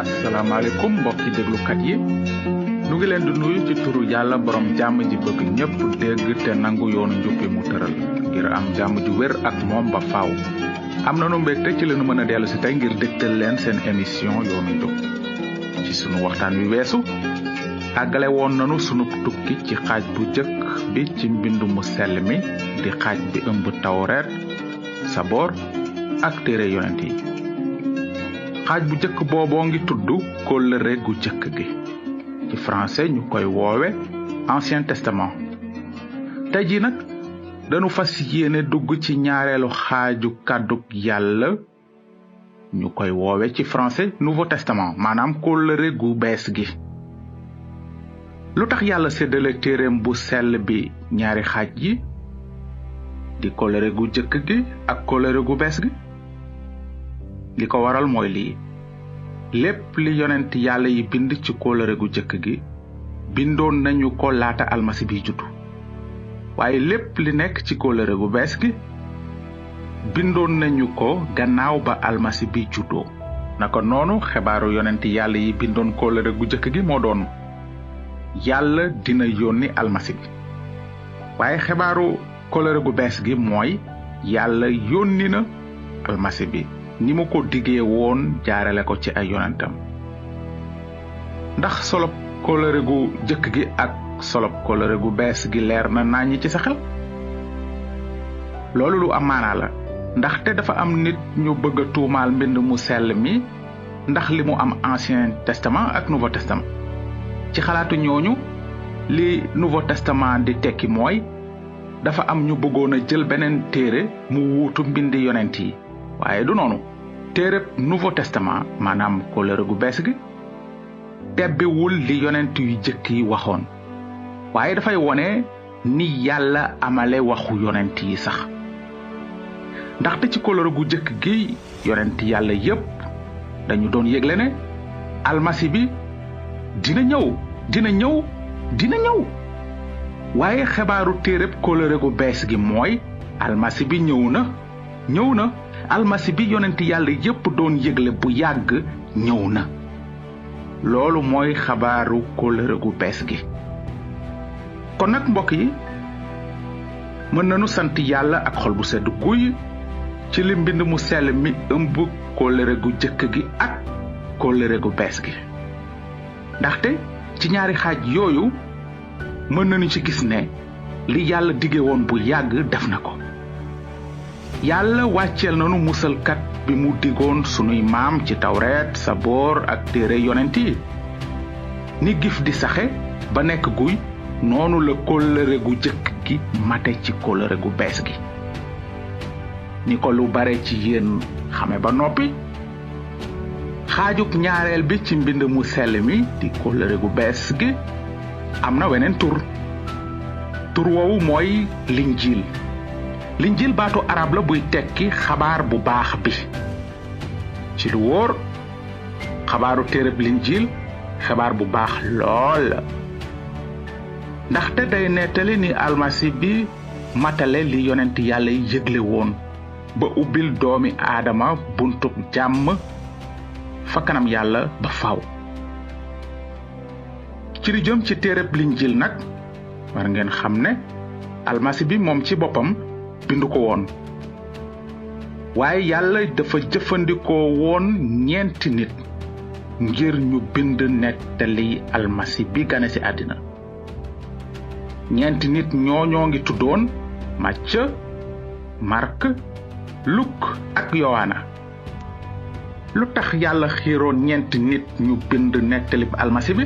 asalaamaaleykum mbokki déglukat yi nu ngi leen di nuyu ci turu yàlla borom jàmm ji bëgg ñépp dégg te nangu yoonu njub bi mu tëral ngir am jàmm ju wér ak moom ba faaw. am nanu mbégte ci leenu mën a dellu si tey ngir dégtal leen seen émission yoonu njub. ci sunu waxtaan wi weesu àggale woon nanu sunu tukki ci xaaj bu jëkk bi ci mbindu mu sell mi di xaaj bi ëmb tawreet saboor ak téere yonent yi. xaaj bu jëkk booboo ngi tudd kóllëre gu jëkk gi ci français ñu koy woowe Ancien Testament. tey ji nag dañu fas yéene dugg ci ñaareelu xaaju kàddug yàlla ñu koy woowe ci français Nouveau Testament maanaam kóllëre gu bees gi. lu tax yàlla séddale téereem bu sell bi ñaari xaaj yi di kóllëre gu jëkk gi ak kóllëre gu bees gi? li ko waral mooy lii: lépp li yonent yàlla yi bind ci kóllëre gu jëkk gi bindoon nañu ko laata almasi bi juddu, waaye lépp li nekk ci kóllëre gu bees gi bindoon nañu ko gannaaw ba almasi bi juddoo. naka noonu xibaaru yonent yàlla yi bindoon kóllëre gu jëkk gi moo doon yàlla dina yónni almasi bi, waaye xibaaru kóllëre gu bees gi mooy yàlla yónni na almasi bi ni mu ko diggee woon jaarale ko ci ay yonentam. ndax solop kóllëre gu jëkk gi ak solop kóllëre gu bees gi leer na nañi ci sa xel? loolu lu am maanaa la, ndaxte dafa am nit ñu bëgg a tuumaal mbind mu sell mi ndax li mu am Ancien Testament ak Nouveau Testament. ci xalaatu ñooñu li Nouveau Testament di tekki mooy dafa am ñu bëggoon a jël beneen téere mu wuutu mbindi yonent yi, waaye du noonu. téereb Nouveau Testament maanaam kóllëre gu bees gi tebbiwul li yonent yu jëkk yi waxoon, waaye dafay wone ni yàlla amale waxu yonent yi sax. ndaxte ci kóllëre gu jëkk gi yonent yàlla yépp dañu doon yégle ne almasi bi dina ñëw. waaye xibaaru téereb kóllëre gu bees gi mooy almasi bi ñëw na. almasi bi yonent yàlla yépp doon yégle bu yàgg ñëw na. loolu mooy xabaaru kóllëre gu bees gi. kon nag mbokk yi, mën nañu sant yàlla ak xol bu sedd guy ci li mbind mu sell mi ëmb kóllëre gu jëkk gi ak kóllëre gu bees gi. ndaxte ci ñaari xaaj yooyu mën nañu ci gis ne li yàlla dige woon bu yàgg def na ko. yàlla wàcceel nanu musalkat bi mu digoon sunuy maam ci tawreet saboor ak téere yonent yi. ni gif di saxe ba nekk guy, noonu la kóllëre gu jëkk gi mate ci kóllëre gu bees gi. ni ko lu bare ci yéen xame ba noppi, xaajub ñaareel bi ci mbind mu sell mi di kóllëre gu bees gi am na weneen tur woowu mooy linjiil. linjiil baatu arab la buy tekki xabaar bu baax bi. ci lu wóor, xabaaru téereb linjiil xabaar bu baax lool la, ndaxte day nettali ni almasi bi matale li yonent yàlla yi yëgle woon ba ubbil doomi aadama buntub jàmm fa kanam yàlla ba faaw. ci li jëm ci téereb linjiil nag war ngeen xam ne almasi bi moom ci boppam bindu ko woon, waaye yàlla dafa jëfandikoo woon ñeenti nit ngir ñu bind nettali almasi bi gane ci àddina. ñeenti nit ñoo ngi tuddoon Macë, Mark, Luk ak Yowaana. lu tax yàlla xiiroon ñeenti nit ñu bind nettali almasi bi?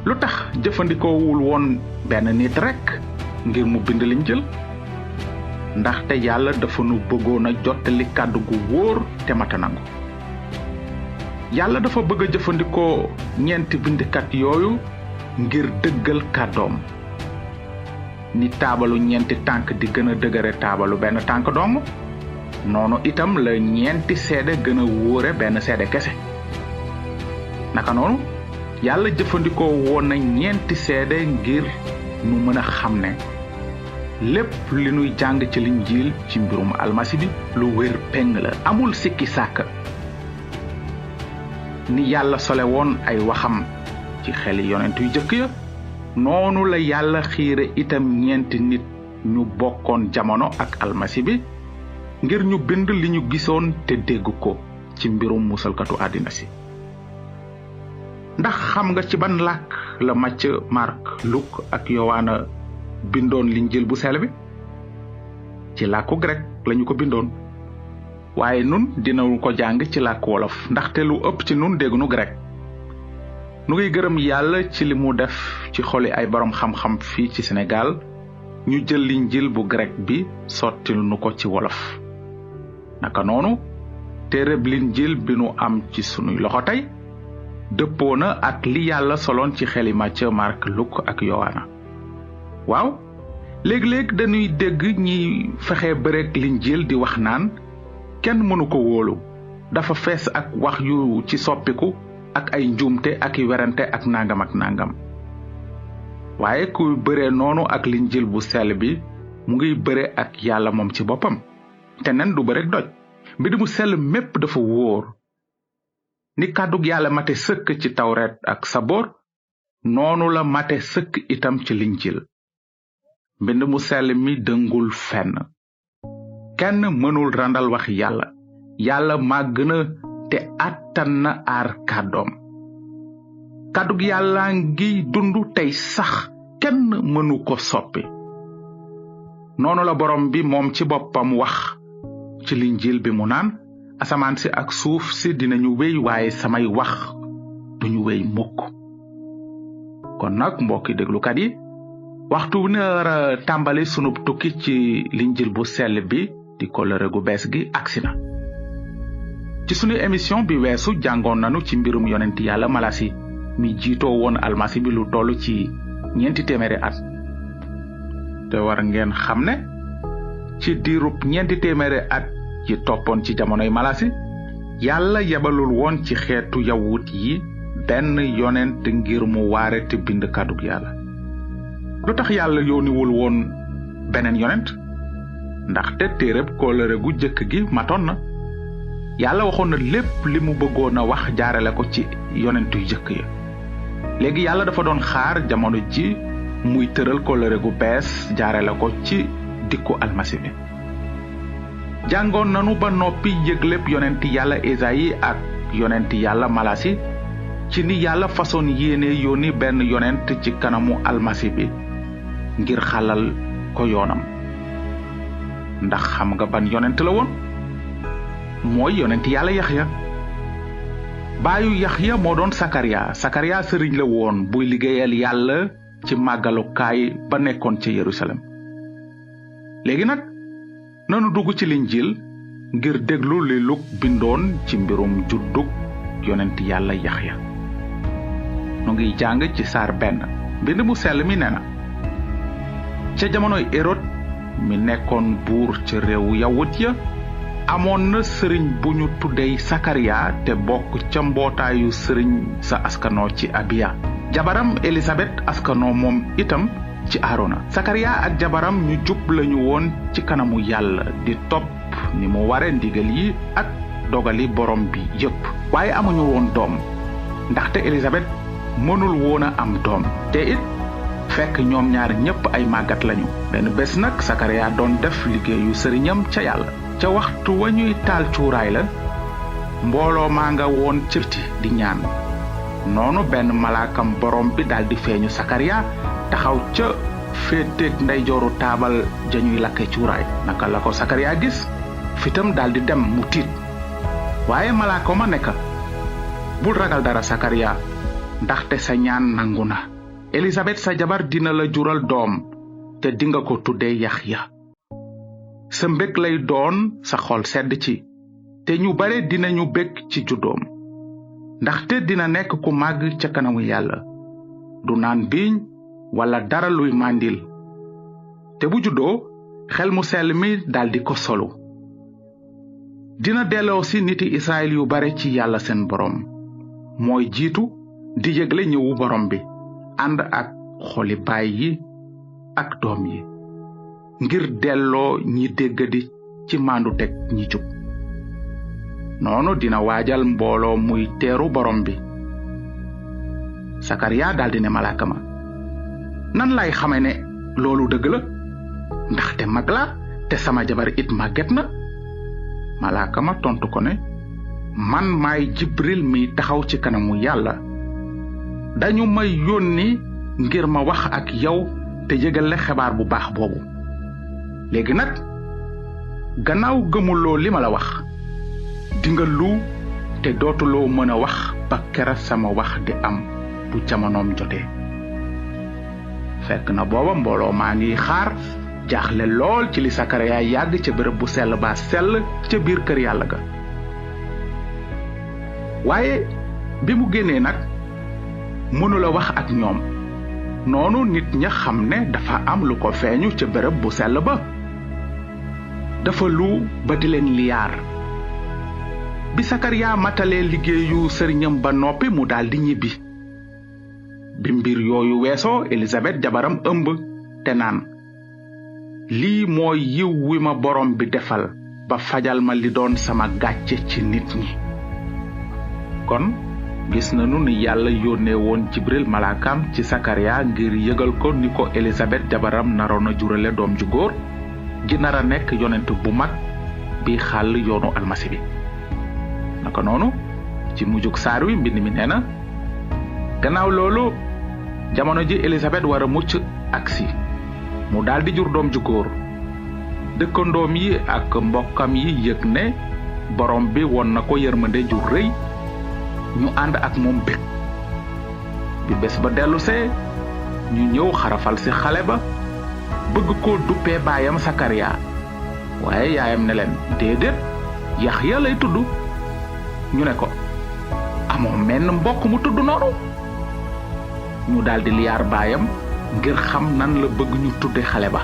lu tax jëfandikoowul woon benn nit rekk ngir mu bind linjiil? ndaxte yàlla dafa nu bëggoon a jottali kàddu gu wóor te mata nangu. yàlla dafa bëgg a jëfandikoo ñeenti bindkat yooyu ngir dëggal kàddoom. ni taabalu ñeenti tànk di gën a dëgëre taabalu benn tànk dong, noonu itam la ñeenti seede gën a wóore benn seede kese. naka noonu yàlla jëfandikoo woon na ñeenti seede ngir nu mën a xam ne lépp li nuy jàng ci linjiil ci mbirum almasi bi lu wér peng la, amul sikki sàkk. ni yàlla sole woon ay waxam ci xeli yonent yu jëkk ya noonu la yàlla xiire itam ñeenti nit ñu bokkoon jamono ak almasi bi ngir ñu bind li ñu gisoon te dégg ko ci mbirum musalkatu àddina si. ndax xam nga ci ban làkk la Macë, Mark, Luk ak Yowaana bindoon linjil bu sell bi? ci làkku grek lañu ko bindoon, waaye nun dinañu ko jàng ci làkk wolof ndaxte lu ëpp ci nun déggunu grek. nu ngi gërëm yàlla ci li mu def ci xoli ay borom xam-xam fii ci Sénégal ñu jël linjil bu grek bi sottil nu ko ci wolof. naka noonu téereb linjil bi nu am ci sunuy loxo tey dëppoo na ak li yàlla soloon ci xeli Macë, Mark, Luk ak Yowaana. waaw léeg-léeg dañuy dégg ñi fexe bërek linjil di wax naan kenn mënu ko wóolu, dafa fees ak wax yu ci soppiku ak ay njuumte ak i werante ak nangam ak nangam. waaye ku bëree noonu ak linjil bu sell bi mu ngi bëre ak yàlla moom ci boppam, te nen du bërek doj. mbind mu sell mépp dafa wóor. ni kàddug yàlla mate sëkk ci tawret ak saboor noonu la mate sëkk itam ci linjil. mbind mu sell mi dëngul fenn. kenn mënul randal wax yàlla màgg na te àttan na aar kàddoom. kàddug yàlla ngi dundu tey sax kenn mënu ko soppi. noonu la borom bi moom ci boppam wax ci linjil bi mu naan asamaan si ak suuf si dinañu wéy waaye samay wax duñu wéy mukk. kon nag mbokki déglukat yi waxtu wu ne wara tàmbali sunub tukki ci linjil bu sell bi di kóllëre gu bees gi agsi na. ci sunu émission bi weesu jàngoon nanu ci mbirum yonent yàlla Malasi mi jiitoo woon almasi bi lu toll ci 400 at. te war ngeen xam ne ci diirub 400 at ci toppoon ci jamonoy Malasi yàlla yebalul woon ci xeetu yawut yi benn yonent ngir mu waare te bind kàddug yàlla. lu tax yàlla yóoniwul woon beneen yonent? ndaxte téereb kóllëre gu jëkk gi matoon na. yàlla waxoon na lépp li mu bëggoon a wax jaarale ko ci yonent yu jëkk ya. léegi yàlla dafa doon xaar jamono ji muy tëral kóllëre gu bees jaarale ko ci dikku almasi bi. jàngoon nanu ba noppi yëgleb yonent yàlla Esayi ak yonent yàlla Malasi ci ni yàlla façon yéene yónni benn yonent ci kanamu almasi bi ngir xalal ko yoonam. ndax xam nga ban yonent la woon? mooy yonent yàlla Yaxya. baayu Yaxya moo doon Sakariya. Sakariya sëriñ la woon buy liggéeyal yàlla ci màggalukaay ba nekkoon ca Yerusalem. léegi nag nanu dugg ci linjil ngir déglu li Luk bindoon ci mbirum juddug yonent yàlla Yaxya. nu ngi jàng ci saar 1. mbind mu sell mi nee na ca jamonoy Hérod mi nekkoon buur ca réewu yawut ya amoon na sëriñ bu ñu tuddee Sakariya te bokk ca mbootaayu sëriñ sa askanoo ci Abiya. jabaram Elisabet askanoo moom itam ci Aarona. Sakariya ak jabaram ñu jub lañu woon ci kanamu yàlla di topp ni mu ware ndigal yi ak dogali borom bi yépp. waaye amuñu woon doom ndaxte Elisabet mënul woon a am doom te it fekk ñoom ñaar ñépp ay màggat lañu. benn bés nag Sakariya doon def liggéeyu sëriñam ca yàlla. ca waxtu wa ñuy taal cuuraay la mbooloo maa nga woon cirti di ñaan. noonu benn malaakam borom bi daldi feeñu Sakariya taxaw ca féeteeg ndeyjooru taabal ja ñuy lakke cuuraay. naka la ko Sakariya gis fitam daldi dem mu tiit. waaye malaaka ma nekk bul ragal dara Sakariya ndaxte sa ñaan nangu na. Elisabet sa jabar dina la jural doom te dinga ko tuddee Yaxya. sa mbég lay doon sa xol sedd ci te ñu bare dinañu bég ci juddoom ndaxte dina nekk ku màgg ca kanamu yàlla. du naan biiñ wala dara luy màndil te bu juddoo xel mu sell mi daldi ko solu. dina delloo si niti Israël yu bare ci yàlla seen borom. mooy jiitu di yëgle ñëwu borom bi ànd ak xoli baay yi ak doom yi ngir delloo ñi déggadi ci maandu teg ñi jub. noonu dina waajal mbooloo muy teeru borom bi. Sakariya daldi ne malaaka ma, nan lay xame ne loolu dëgg la, ndaxte mag la te sama jabar it màgget na? Malaaka ma tontu ko ne, man maay Jibril mi taxaw ci kanamu Yàlla. dañu may yónni ngir ma wax ak yow te yëgal la xibaar bu baax boobu. léegi nag gannaaw gëmuloo li ma la wax, dinga lu te dootuloo mën a wax ba kera sama wax di am bu jamonoom jotee. fekk na booba mbooloo maa ngi xaar jaaxle lool ci li Sakariya yàgg ca bërëb bu sell ba sell ca biir kër Yàlla ga. waaye bi mu génnee nag mënula wax ak ñoom. noonu nit ña xam ne dafa am lu ko feeñu ca bërëb bu sell ba. dafa lu ba di leen liyaar. bi Sakariya matalee liggéeyu sëriñam ba noppi mu daldi ñibbi. bi mbir yooyu weesoo Elisabeth jabaram ëmb te naan, lii mooy yiw wi ma borom bi defal ba fajal ma li doon sama gàcce ci nit ñi. kon gis nañu ni Yàlla yónnee woon Jibril malaakaam ci Sakariya ngir yëgal ko ni ko Elisabeth jabaram naroon a jurale doom ju góor gi nar a nekk yonent bu mag bi xàll yoonu almasi bi. naka noonu ci mujjug saar wi mbind mi nee na, gannaaw loolu jamono ji Elisabeth war a mucc aksi mu daldi jur doom ju góor. dëkkandoom yi ak mbokkam yi yëg ne borom bi won na ko yërmande ju rëy, ñu ànd ak moom bég. bi bés ba dellusee ñu ñëw xarafal ci xale ba, bëgg ko duppee baayam Sakariya. waaye yaayam ne leen, déedéet, Yaxya lay tudd. ñu ne ko, amoo menn mbokk mu tudd noonu? ñu daldi liyaar baayam ngir xam nan la bëgg ñu tudde xale ba.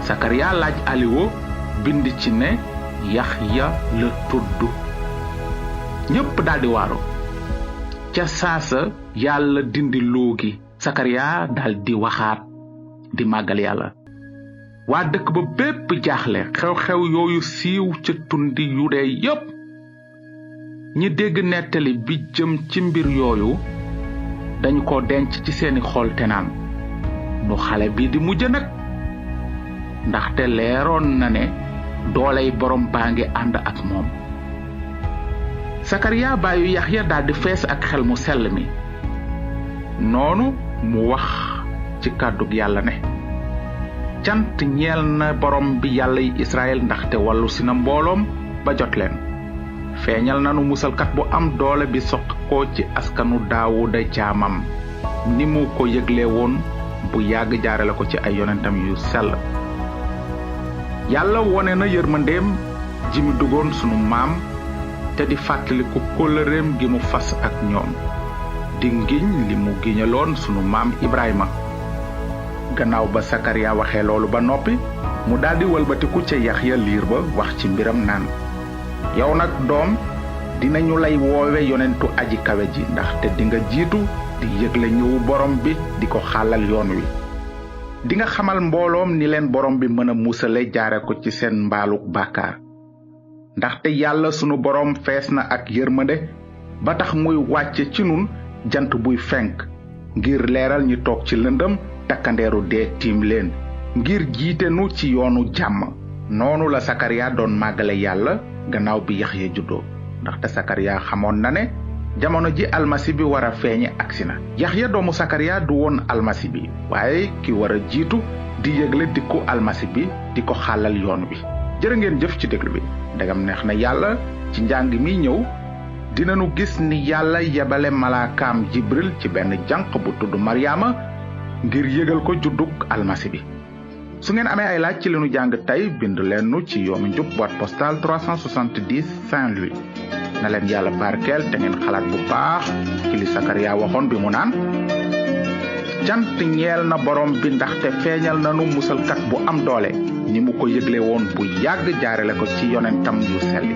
Sakariya laaj aliwo bind ci ne Yaxya la tudd. ñépp daldi waaru. ca saasa Yàlla dindi loogi. Sakariya daldi waxaat di màggal Yàlla. waa dëkk ba bépp jaaxle. xew-xew yooyu siiw ca tundi Yude yépp. ñi dégg nettali bi jëm ci mbir yooyu dañu ko denc ci seeni xol te naan, nu xale bi di mujj nag, ndaxte leeroon na ne dooley borom baa ngi ànd ak moom. Sakariya baayu Yaxya daldi fees ak xel mu sell mi. noonu mu wax ci kàddug Yàlla ne, cant ñeel na borom bi Yàlla yi Israël, ndaxte wallu si na mbooloom ba jot leen. feeñal nanu musalkat bu am doole bi soq ko ci askanu Daawuda jaamam, ni mu ko yëgle woon bu yàgg jaarale ko ci ay yonentam yu sell. Yàlla wone na yërmandeem ji mu dugoon sunu maam te di fàttaliku kóllëreem gi mu fas ak ñoom, di ngiñ li mu giñaloon sunu maam Ibrahima. gannaaw ba Sakariya waxee loolu ba noppi, mu daldi wëlbatiku ca Yaxya liir ba wax ci mbiram naan, yow nag doom, dinañu lay woowe yonentu aji kawe ji, ndaxte dinga jiitu di yëgle ñëwu borom bi di ko xàllal yoon wi. dinga xamal mbooloom ni leen borom bi mën a musale jaare ko ci seen mbaaluk bàkkaar. ndaxte Yàlla sunu borom fees na ak yërmande ba tax muy wàcce ci nun jant buy fenk, ngir leeral ñi toog ci lëndëm takkandeeru dee tiim leen, ngir jiite nu ci yoonu jàmm. noonu la Sakariya doon màggale Yàlla gannaaw bi Yaxya juddoo, ndaxte Sakariya xamoon na ne jamono ji almasi bi war a feeñe agsi na. Yaxya doomu Sakariya du woon almasi bi, waaye ki war a jiitu di yëgle dikku almasi bi di ko xàllal yoon wi. jërë ngeen jëf ci déglu bi. ndegam neex na Yàlla, ci njàng mi ñëw dinanu gis ni Yàlla yebale malaakaam Jibril ci benn jànq bu tudd Maryaama ngir yëgal ko juddug almasi bi. su ngeen amee ay laaj ci li nu jàng tey, bind leen nu ci yoonu njub boîte postale 370 Saint-Louis. na leen Yàlla barkeel te ngeen xalaat bu baax ci li Sakariya waxoon bi mu naan, cant ñeel na borom bi ndaxte feeñal nanu musalkat bu am doole, ni mu ko yëgle woon bu yàgg jaarale ko ci yonentam yu selli.